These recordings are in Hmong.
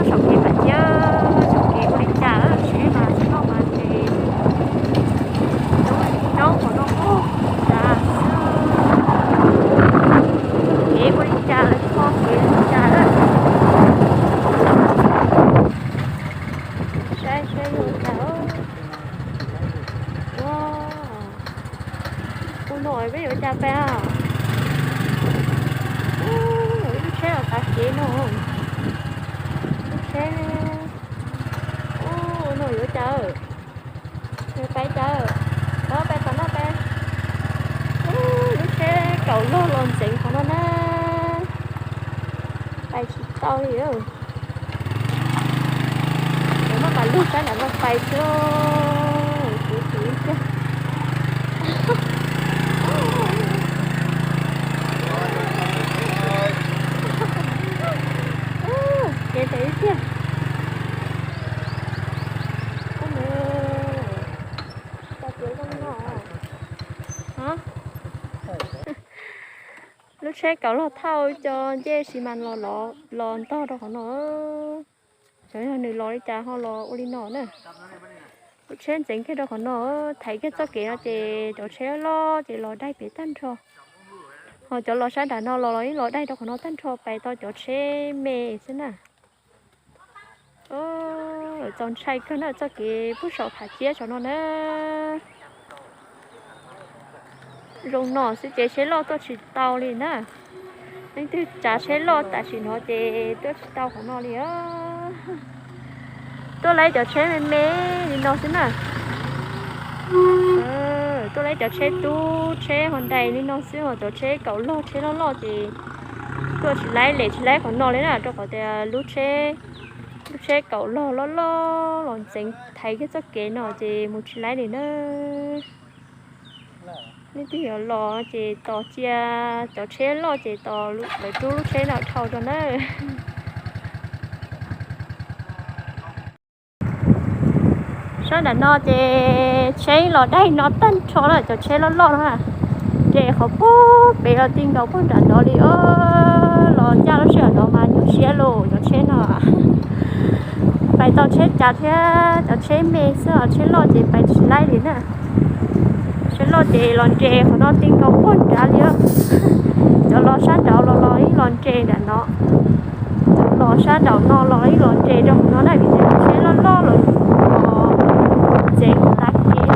Saum kev pam ciab, saum kev ua li cas seb mas tsis tau mas ces roob qhov no ub, cas xwb. Kev ua li cas lawv tho kev li cas lawm. Saib seb yog li cas. Ua no peb yuav cas pem? Ib lub tsheb los tav kev no. Lub tsheb, ua no yuav cas? Yuav pais cas? Pais tom no pem. Lub tsheb kaum log los ntxeev qhov no na. Pais tsis tau li. Yuav muab pas lug sab nram no pais xwb. Kuv kuv ib tiag. Kev pem ib tiag. Lub tsheb kaum log thauj cov ncej xi mas los los ntog rau qhov no. Xyov yog nws los li cas ho los ua li no na. Lub tsheb ntxeev kiag rau qhov no, thaiv kiag txoj kev no ces cov tsheb loj ces los daig pem tag nrho. Ho cov los sab nram no los los yeej los daig rau qhov no tag nrho pais tau cov tsheb me xwb na. Txaus ntshai kawg na txoj kev puag saum phav ciab saum no na. Zoo no xwb ces tsheb loj tuaj tsis tau li na. Leej twg tsav tsheb loj tam sim no ces tuaj tsis tau qhov no li. Tuaj laib cov tsheb me me li no xwb na. Tuaj laib cov tsheb tub tsheb Hyundai li no xwb, ho cov tsheb kaum log tsheb loj loj ces tuaj tsis laib, lem tsis laib qhov no li na, rau qhov tias lub tsheb, lub tsheb kaum log loj loj los ntxeev thaiv kiag txoj kev no ces mus tsis laib li na. Leej twg yuav los ces tos cia cov tsheb loj ces tos lawv rub lub tsheb no dhau rau na. Sab nram no ces tsheb los daig no tag nrho na, cov tsheb loj loj no nres qhov puag pem los ti nkaus puag nram no li. Los ncaj lub sij hawm no mas nyuaj siab los cov tsheb no pais tau tsheb cav thiab cov tsheb me xwb, tsheb loj ces pais tsis laib li na. Tsheb loj ces los nres qhov no ti nkaus puag nrad li. Cov los sab nraud los los ib los nres nram no, los sab nraum no los ib los nres rau qhov no na, vim tias tsheb loj loj los txeev tav kev.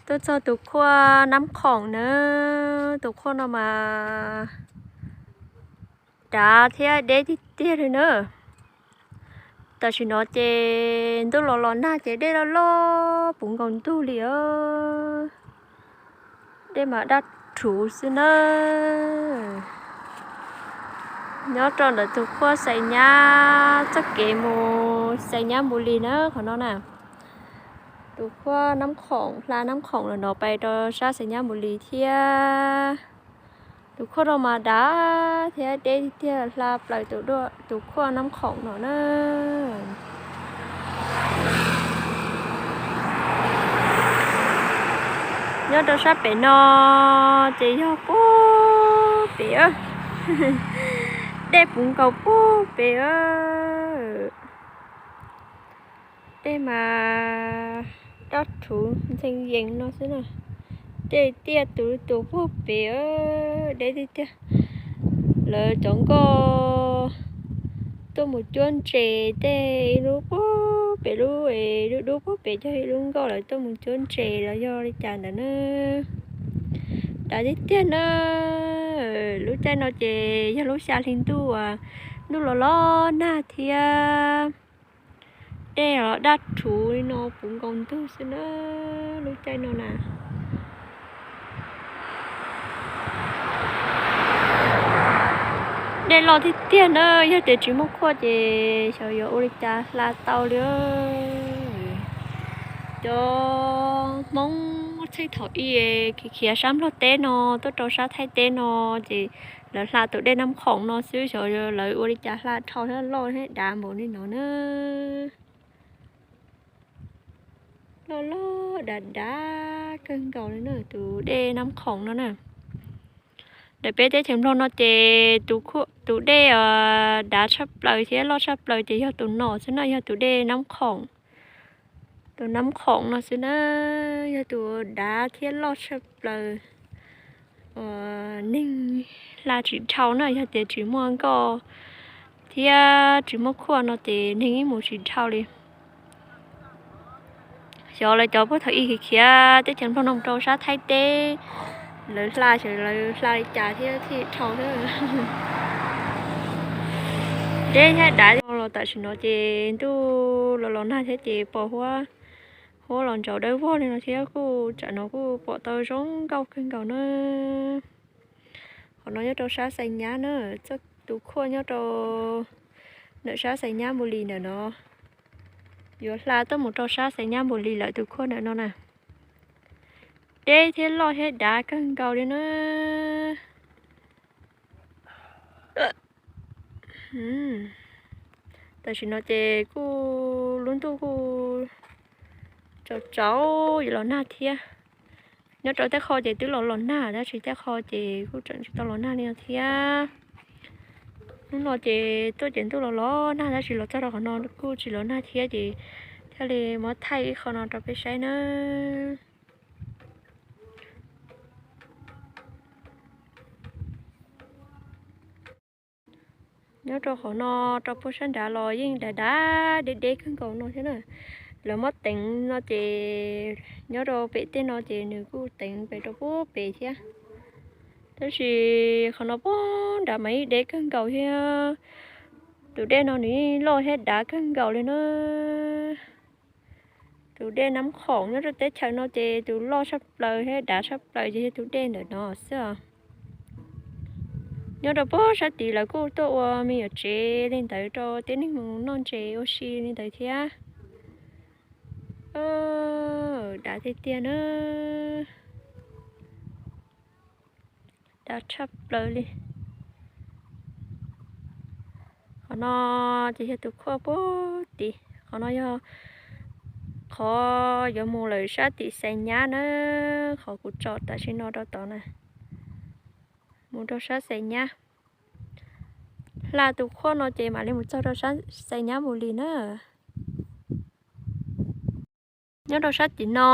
Tuaj txog tus khuaj Nab Khoom na, tus khuaj no mas dav thiab deb tiag tiag li na. Tam sim no ces ntuj los los nag ces dej loj loj puv nkaus ntug li. Dej mas daj rhuv xwb na. Nyob rau ntawm tus khuaj Xais Nyab, txoj kev mus Xais Nyab Npus Lis na qhov no na. Tus khuaj Nab Khoom, hla Nab Khoom los no pais rau sab Xais Nyab Npus Lis thiab. Tus khuaj no mas dav thiab deb tiag, hla plaws tus khuaj Nab Khoom no na. Nyob rau sab pem no ces yog puag pem, dej puv nkaus puag pem. Dej mas daj rhuv ntxhee yees no xwb na. Dej tiaj tus tus puag pem, deb tiag tiag. Lawv cov nkoj tuaj mus cuab ntses tej ib lub puag pem, lub dub dub puag pem cog ib lub nkoj lawv tuaj mus cuab ntses los yog li cas ntawd na. Dav tiag tiag na. Lub caij no ces yog lub xya hli ntuj, ntuj los los nag thiab. Dej los daj rhuv li no puv nkaus ntug xwb na, lub caij no na. Dej loj tiag tiag na, yog tias tsis muaj khuaj ces xyov yuav ua li cas hla tau li. Cov Hmoob txheej thaum ub khiav khiav sab Nplog teb no tuaj rau sab Thaib teb no ces lawv hla tus dej Nab Khoom no xwb, xyov lawv ua li cas hla dhau thiab loj thiab dav npaum li no na. Loj loj dav dav kawg nkaus li na, tus dej Nab Khoom no na. Ntawm peb teb chaws Nplog no ces tus dej dav tshaj plaws thiab loj tshaj plaws ces yog tus no xwb na, yog tus dej Nab Khoom. Tus Nab Khoom no xwb na, yog tus dav thiab loj tshaj plaws. Neeg hla tsis dhau na, yog tias tsis muaj nkoj thiab tsis muaj khuaj no ces neeg yeej mus tsis dhau li. Xyov lawv cov puag thaum ub khiav teb chaws Nplog no mus rau sab Thaib teb, lawv hla xyov lawv hla li cas thiab thiaj dhau thiab. Deb thiab dav los tam sim no ces ntuj los los nag thiab ces pos huab, huab los ntsaus dawb vog li no thiab kuj tsam no kuj pom tau zoo nkauj kawg nkaus na. Qhov no nyob rau sab Xais Nyab na, txoj tus khuaj nyob rau ntawm sab Xais Nyab Npus Lis ntawm no. Yuav hla tuaj mus rau sab Xais Nyab Npus Lis lawm tus khuaj ntawm no na. Deb thiab loj thiab dav kawg nkaus li na. Tam sim no ces kuj lub ntuj kuj tsaus tsaus yuav los nag thiab. Nyob rau tej qho ces twb los los nag tab sis tej qho ces kuj tseem tsis tau los nag li no thiab. Hnub no ces tuaj ces ntuj los los nag tab sis los txog rau qhov no kuj tsis los nag thiab ces thiaj li muab thaij ib qho no rau peb saib na. Nyob rau qhov no rau puag sab nrad los yeej dav dav deb deb kawg nkaus no thiab na. Lawv muab teev no ces nyob rau pem tej no ces nws kuj teev pem rau puag pem thiab. Tab sis qhov no puag nrad mas yeej deb kawg nkaus thiab. Tus dej no nws yeej loj thiab dav kawg nkaus li na. Tus dej Nab Khoom nyob rau teb chaws no ces tus loj tshaj plaws thiab dav tshaj plaws ces yog tus dej ntawm no xwb os. Nyob rau puag sab tid lawv kuj tuaj ua me nyuam tsev li ntawd rau tib neeg mus noj ntses ua si li ntawd thiab. Dav tiag tiag na. Dav tshaj plaws li. Qhov no ces yog tus khuaj puag tid, qhov no yog qhov yuav mus lawm sab tim Xais Nyab na, qhov kuv tsom tam sim no rau tod na. Mus rau sab Xais Nyab. Hla tus khuaj no ces mam li mus txog rau sab Xais Nyab Npus Lis na. Nyob rau sab tim no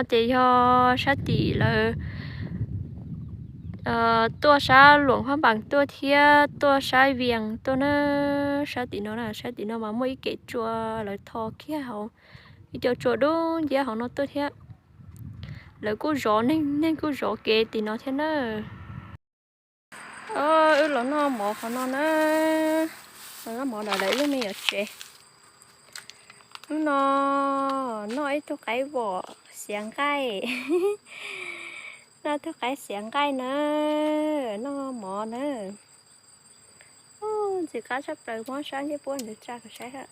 ces yog sab tim lawv tuaj sab Luam Phab Npas tuaj thiab tuaj sab Vias tuaj na. Sab tim no na, sab tim no mas muaj ib kev tsua lawv tho kiag hauv, ib co tsua dub nciab hauv no tuaj thiab. Lawv kuj zov neeg, neeg kuj zov kev tim no thiab na. Wb los noj mov qhov no na, los noj mov ntawm lawv lub me nyuam tsev. Hnub no noj ib tug qaib vom xiav nqaij, noj ib tug qaib xiav nqaij na, noj mov na. Ntxim qab tshaj plaws, muab sab ncej puab ntawd tsa kom saib hab.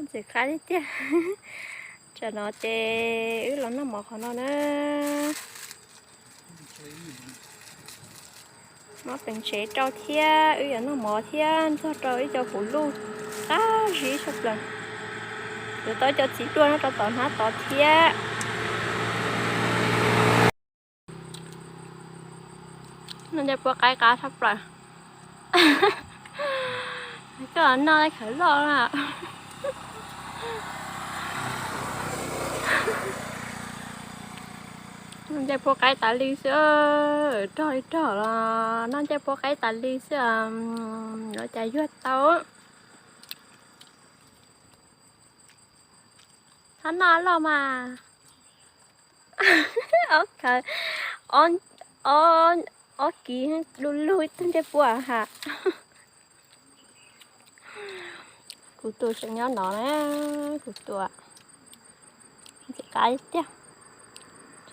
Ntxim qab tiag tiag. Tsam no ces wb los noj mov qhov no na. Muab peev tsev rau thiab wb yuav noj mov thiab ntxuag rau ib co kuv luj qab zib tshaj plaws. Yuav tau ib co txiv duaj nyob rau tom hnab tod thiab. Noj ncej puab qaib qab tshaj plaws. Koj noj khawv loj na. Noj ncej puab qaib tas li xwb, rog li rog los noj ncej puab qaib tas li xwb, lawv cas yuag tau. Hab noj loj mas. Ob kawg, ob, ob kiv lug lug ib tug ncej puab has. Kuv tus tseem nyob no na, kuv tus. Ntxim qab tiag.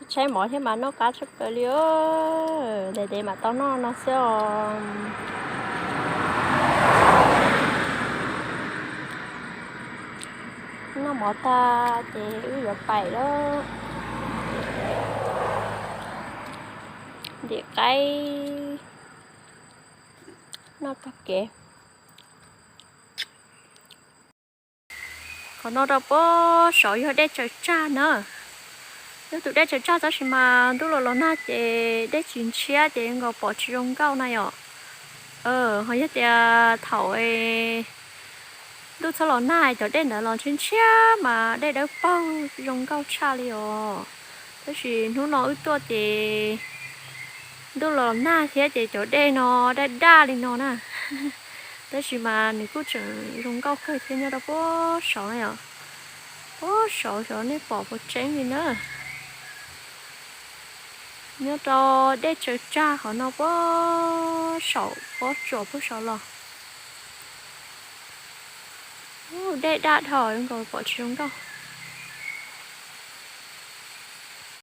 Tshaib mov thiab mas noj qab tshaj plaws li os. Ntev ntev mam tau noj no xwb os. Noj mov tag ces wb yuav pais lawm. Ntim qaib noj tag kev. Qhov no rau puag saud yog dej tsaws tsag na. Yog tus dej tsaws tsag tab sis mas ntuj los los nag ces dej tsis ntshiab ces zoo nkaus pom tsis zoo nkauj na yom. Ho yog tias thaum ntuj txhob los nag cov dej ntawd los ntshiab ntshiab mas dej dawb paug zoo nkauj tshaj li os. Tab sis hnub no wb tuaj ces ntuj los nag thiab ces cov dej no daj daj li no na. Tab sis mas nws kuj tseem zoo nkauj kawg thiab nyob rau puag saud na yom. Puag saud xyov nej pom puas tseeb li na. Nyob rau dej tsaws tsag qhov no puag saum pob tsuas puag saud los. Dej daj dhau zoo nkaus pom tsis zoo nkauj.